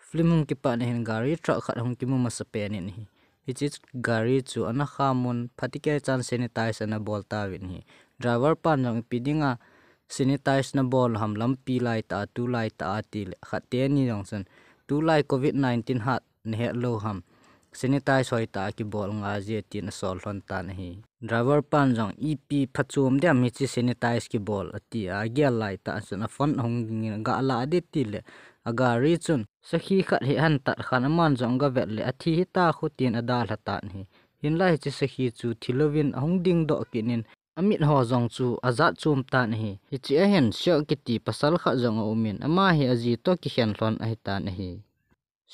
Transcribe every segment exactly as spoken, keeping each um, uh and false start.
Film hung kipat na hin gari truck khat hung kimu masa pen in ahi. Hiche gari chu ana khamun phatikei chan sanitize ana bol tauvin ahi. Driver pan jong ipi dinga sanitize nabol ham lampi laitah a, tulai tah a tile, khat teni jong chun tulai covid nineteen hat nahet lou ham, sanitize hoitah a kibol ngai je tin asol lhon tan ahi. Driver pan jong ipi phachom diam hiche sanitize kibol ati a, agel laitah chun aphone ahung dingin aga lah ding tile, agari chun sakhi khat hi ahin tat khan aman jong aga vet le athi hita khu tin adalha tan ahi. Hinlah hiche sakhi chu thilouvin ahung dingdoh kit in amit ho jong chu ajat chom tan ahi. Hiche a hin Seok kiti pasal khat jong aumin, ama hi aji toh kikhen lhon ahitan ahi.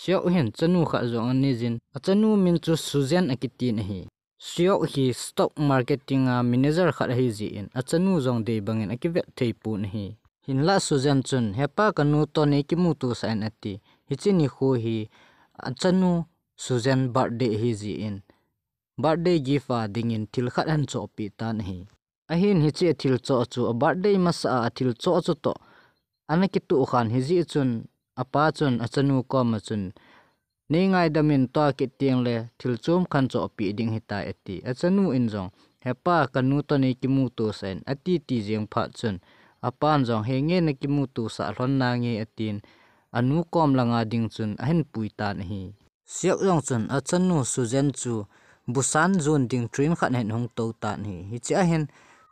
Seok hin chanu khat jong anei jin, achanu min chu Susan akitin ahi. Seok hi stock marketing a manager khat ahi jeh in, achanu jong dei bangin akivet thei pon ahi. Hinlah Susan chun, hepa kanu toh nei kimuto sah in ati. Hiche nikho hi achanu Susan birthday ahi jeh in, birthday gift a dingin thil khat ahin chohpeh tan ahi. Ahin hiche athil choh chu a birthday masa a athil choh chu toh ana kitoh khan hijeh chun apa chun achanu koma chun, nei ngaidam in tua kit tengle thil chom khat chohpeh ding ahitai ati. Achanu in jong, hepa kanu toh nei kimuto sah in ati ti jeng phat chun apan jong, henge nakimuto sah lhon nange atin, anu kom langa ding chun ahin pui tan ahi. Seok jong chun achanu Susan chu Busan jon ding train khat ahin hung tou tan ahi. Hiche a hin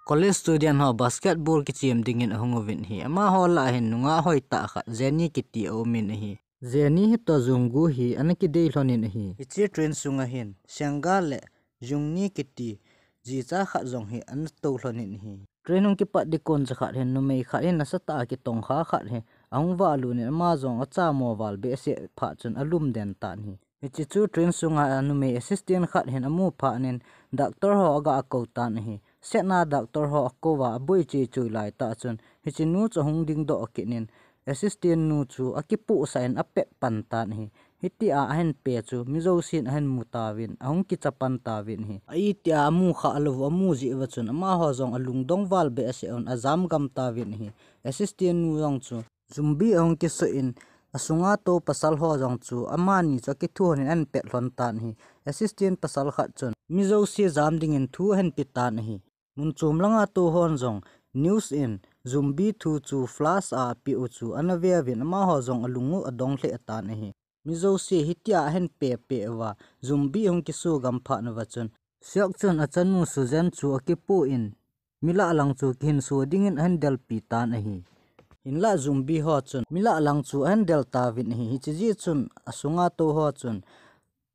college student ho basketball kichem dingin ahung uvin ahi. Amaho lah a hin nungah hoitah khat Jenny kiti aumin ahi. Jenny hitoh Junggu hi ana kidei lhon in ahi. Hiche train sunga hin Sangha le Jungni kiti jicha khat jong hi ana tou lhon in ahi. Train hung kipat ding kon cha khat hin numei khat hin nasatah a kitongkha khat hi ahung valut in, ama jong achamo val behseh phat chun alum den tan ahi. Hiche chu train sunga numei assistant khat hin amu phat in doctor ho aga kou tan ahi. Setna doctor ho akouva aboi cheh cheh laitah chun hiche nu chu ahung dingdoh kit in, assistant nu chu akipohsah in apet pan tan ahi. Hitia ahin pet chu mi jousen ahin mu tauvin, ahung kicha pan tauvin ahi. Ahitia amu khalou u amu jeh uva chun amaho jong alungdong val behseh un ajam gam tauvin ahi. Assistant nu jong chu zombie ahung kisoh in, asunga tou pasal ho jong chu amani chu akithu lhon in ahin pet lhon tan ahi. Assistant pasal khat chun mi jouse jam dingin thu ahin pe tan ahi. Mun chom langa tou hon jong news in zombie thu chu flash a apeh u chu ana ve uvin, amaho jong alung u adong lheh tan ahi. Mi jouse hitia ahin pet pet uva zombie ahung kisoh gam phat uva chun Seok chun achanu Susan chu akipoh in, mi lah lang chu kihinso dingin ahin delpi tan ahi. Hinlah zombie ho chun mi lah lang chu ahin del tauvin ahi. Hiche jeh chun asunga tou ho chun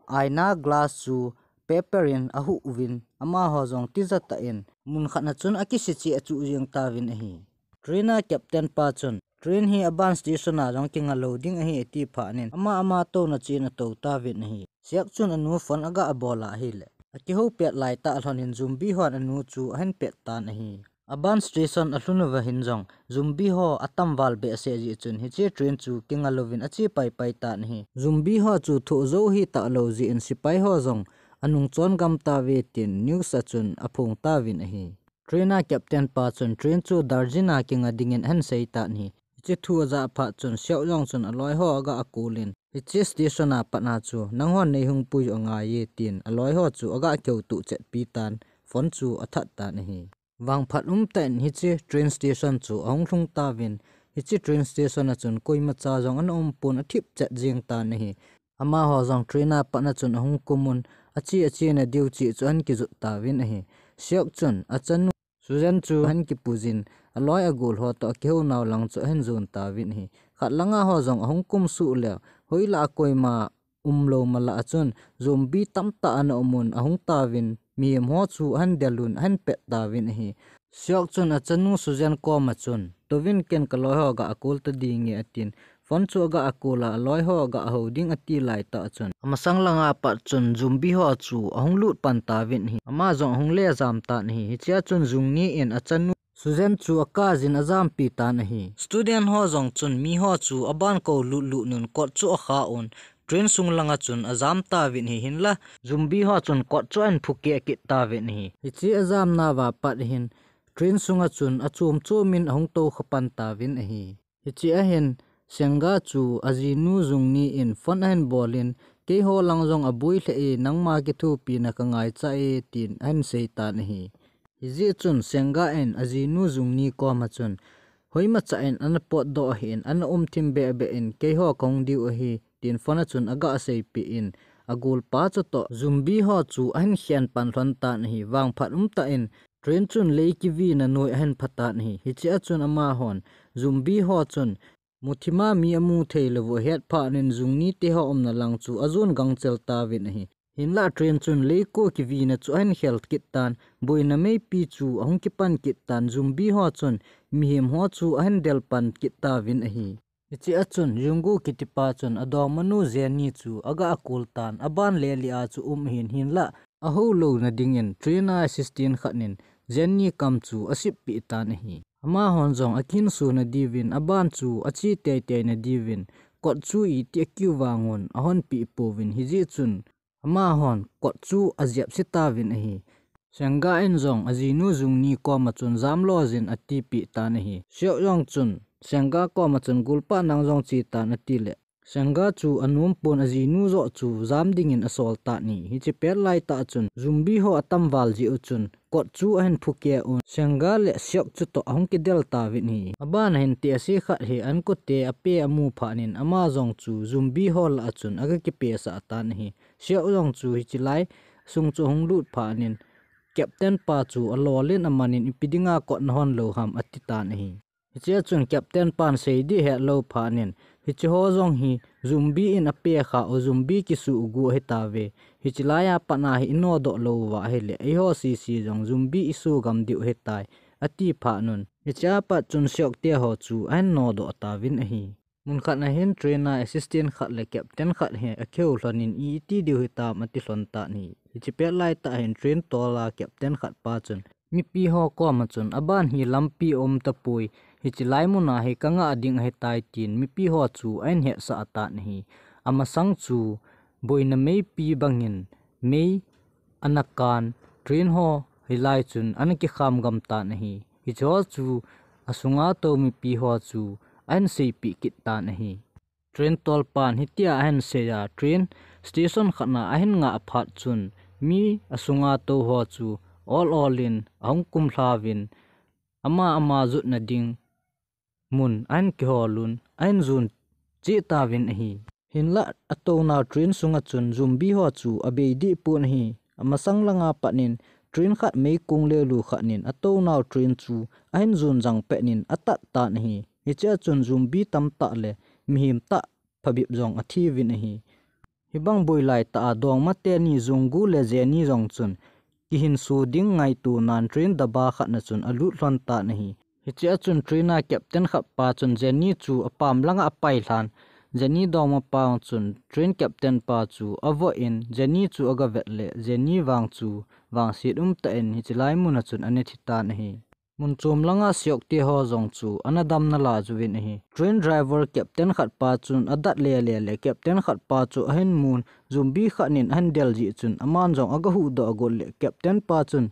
aina glass chu paper in ahuh uvin, amaho jong tijat tah in mun khat na chun akisih cheh achuh jeng tauvin ahi. Train a captain pa chun train hi aban station a jong kinga lou ding ahi ati phat in ama ama touna cheh in atou tauvin ahi. Seok chun anu phone aga bol a ahile, akihou pet laitah lhon in zombie hon anu chu ahin pet tan ahi. Aban station alhun uva hin jong zombie ho atam val behseh jeh chun hiche train chu kinga louvin ache pai pai tan ahi. Zombie ho chu thoh jou hita lou jeh in sepai ho jong anung chon gam tauve tin news a chun aphong tauvin ahi. Train a captain pa chun train chu Darjeeling a kinga dingin ahin sei tan ahi. Hiche thu ajah phat chun Seok jong chun aloi ho aga akol in, hiche station a pat na chu nanghon neihung pui u angai e tin aloi ho chu aga kihouto chet pi tan, phone chu athat tan ahi. Vangphat umtah in hiche train station chu ahung lhung tauvin, hiche train station a chun koimacha jong ana um pon, athip chet jeng tan ahi. Amaho jong train a pat na chun ahung kum un, ache ache na diu cheh chu ahin kijot tauvin ahi. Seok chun achanu Susan chu ahin kipuijin, aloi agol ho toh akihou nau lang chu ahin jon tauvin ahi. Khat langa ho jong ahung kum suh leh, hoilah a koima umlou malah a chun zombie tamtah ana um un, ahung tauvin, mihem ho chu ahin del un, ahin pet tauvin ahi. Seok chun achanu Susan koma chun, touvin ken kaloi ho aga akol ta dinge atin, phone chu aga akol a, aloi ho aga hou ding ati laitah chun, amasang langa pat chun zombie ho chu ahung lut pan tauvin ahi. Ama jong ahung le jam tan ahi. Hichea chun Jungni in achanu Susan chu akajin ajampi tan ahi. Student ho jong chun mi ho chu aban kou lut lut un kot chu akha un, train sung langa chun ajam tauvin ahi. Hinlah zombie ho chun kot chu ahin phukeh kit tauvin ahi. Hiche ajamna uva pat hin train sunga chun achom chom in ahung toukha pan tauvin ahi. Hichea hin Senga chu ajinu Jungni in phone ahin bol in, "Keiho lang jong aboi lheh e, nangma kithopina kangaicha e," tin ahin sei tan ahi. Hijeh chun Senga in ajinu Jungni koma chun, "Hoimacha in ana potdoh ahin, ana umthim behbeh in, keiho kahung diu ahi," tin phone a chun aga seipeh in, agolpa chutoh zombie ho chu ahin khen pan lhon tan ahi. Vangphat umtah in train chun lei kivina noi ahin pha tan ahi. Hichea chun amahon zombie ho chun muthima mi amu thei lou u ahet phat in Jungni te ho umna lang chu ajon gangchel tauvin ahi. Hinlah train chun leiko kivina chu ahin khel kit tan, boina meipi chu ahung kipan kit tan, zombie ho chun mihem ho chu ahin del pan kit tauvin ahi. Hichea chun Junggu kitipa chun adongmanu Jenny chu aga akol tan, aban leleh a chu um ahin, hinlah ahou louna dingin train a assistant khat in Jenny kam chu asip peh tan ahi. Amahon jong akihinso na diuvin aban chu ache teitei na diuvin kot chu iti akiu vang un ahon peh pouvin, hijeh chun amahon kot chu ajep se tauvin ahi. Senga in jong ajinu Jungni koma chun jamlo jin atipeh tan ahi. Seok jong chun Senga koma chun, "Golpa nang jong che tan," atileh Senga chu anom pon ajinu joh chu jam dingin asol tan ahi. Hiche pet laitah chun zombie ho atam val jeh u chun kot chu ahin phukeh un, Senga le Seok chutoh ahung kidel tauvin ahi. Aban ahin tehse khat hi ankote ape amu phat in ama jong chu zombie ho lah a chun aga kipesah tan ahi. Seok jong chu hiche lai sung chu ahung lut phat in captain pa chu alol in aman in, "Ipi dinga kot nahon lou ham?" ati tan ahi. Hichea chun captain pan sei dih hetlou phat in, "Hiche ho jong hi zombie in ape kha u, zombie kisuh gu ahitauve. Hiche laiya pat a hi inodoh lou uva ahileh eiho sese jong zombie isugam diu ahitai," ati phat un, hichea pat chun Seok te ho chu ahin nodoh tauvin ahi. Mun khat ahin train a assistant khat le captain khat hi akihou lhon in, "Iti diu hitam?" ati lhon tan ahi. Hiche pet laitah hin train tol a captain khat pa chun mipi ho koma chun, "Aban hi lampi aum tapoi, hiche lai mun a hi kangah ding ahitai," tin mipi ho chu ahin hetsah tan ahi. Amasang chu boina meipi bangin mei ana kan, train ho hilai chun ana kikham gam tan ahi. Hiche ho chu asunga tou mipi ho chu ahin seipeh kit tan ahi. Train tolpan hitia ahin seiya, train station khat a ahin ngah phat chun mi asunga tou ho chu ol ol in ahung kumlhauvin, ama ama jutna ding mun ahin kihol un, ahin jon cheh tauvin ahi. Hinlah atounau train sunga chun zombie ho chu abei deh pon ahi. Amasang langa pat in train khat meikong lelu khat in atounau train chu ahin jon jang pet in atat tan ahi. Hichea chun zombie tamtah le mihem tah phabep jong athiuvin ahi. Hibang boi laitah a dongma teni Junggu le Jenny jong chun kihinso ding ngaito nan train daba khat na chun alut lhon tan ahi. Hichea chun train a captain khat pa chun Jenny chu apam langa apai lhan. Jenny dongma pa chun train captain pa chu avoh in Jenny chu agavet le Jenny vang chu vangset umtah in hiche lai mun a chun ana thi tan ahi. Mun chom langa Seok te ho jong chu ana dam nalai uvin ahi. Train driver captain khat pa chun adat lele le captain khat pa chu ahin mun, zombie khat in ahin del jeh chun aman jong agahuhdoh agot le captain pa chun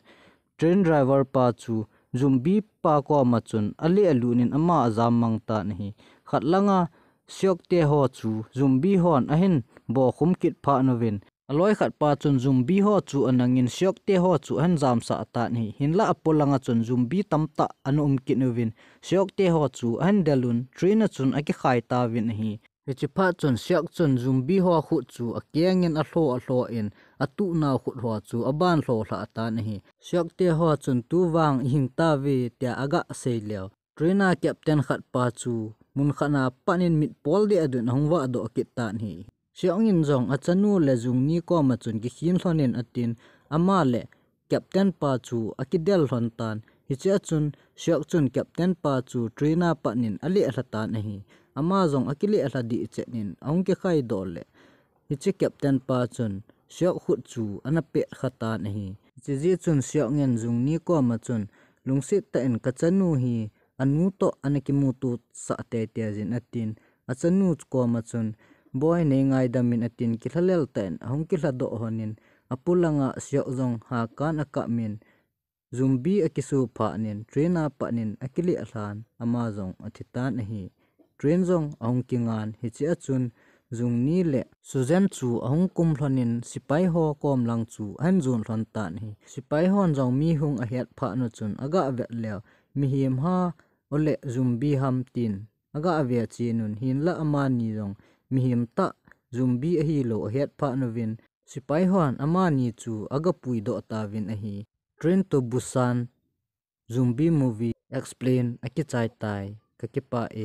train driver pa chu zombie pa koma chun aleh alut in ama ajam mang tan ahi. Khat langa Seok te ho chu zombie hon ahin bokhum kit phat uvin, aloi khat pa chun zombie ho chu anangin Seok te ho chu ahin jamsah tan ahi. Hinlah apolanga chun zombie tamtah ana um kit uvin, Seok te ho chu ahin del un, train a chun akikhai tauvin ahi. Hiche phat chun Seok chun zombie ho khut chu akengin alho alho in, atuhnau khut ho chu aban lho lhah tan ahi. Seok te ho chun, "Tuvang ihing tauve," tia aga sei leu, train a captain khat pa chu mun khat a pat in mit pol deh adun ahung vahdoh kit tan ahi. Seok in jong achanu le Jungni koma chun kikhen lhon in atin, ama le captain pa chu akidel lhon tan. Hichea chun Seok chun captain pa chu train a pat in aleh lha tan ahi. Ama jong akileh lha dih chet in ahung kikhai doh le, hiche captain pa chun Seok khut chu ana pet kha tan ahi. Hiche jeh chun Seok in Jungni koma chun, "Lungset tah in kachanu hi anu toh ana kimuto sah teitei jin," atin. Achanu koma chun, "Boi, nei ngaidam in," atin, kilhalel tah in ahung kilhadoh lhon in, apolanga Seok jong hakan akap in, zombie akisu phat in train a pat in akileh lhan, ama jong athi tan ahi. train jong ahung kingan. Hiche a chun Jung Ni le Susan chu ahung kum lhonin sepai ho kom lang chu ahin jon lhon tan ahi. Sepai hon jong mi hung ahet phat nu chun aga vet leu, mihem ham ole zombie ham tin aga ve chen un, hinlah amani jong mihem tah, zombie ahilou ahet phat nuvin sepai hon amani chu aga puidoh tauvin ahi. Train to Busan zombie movie explain akichai tai, kakipah e.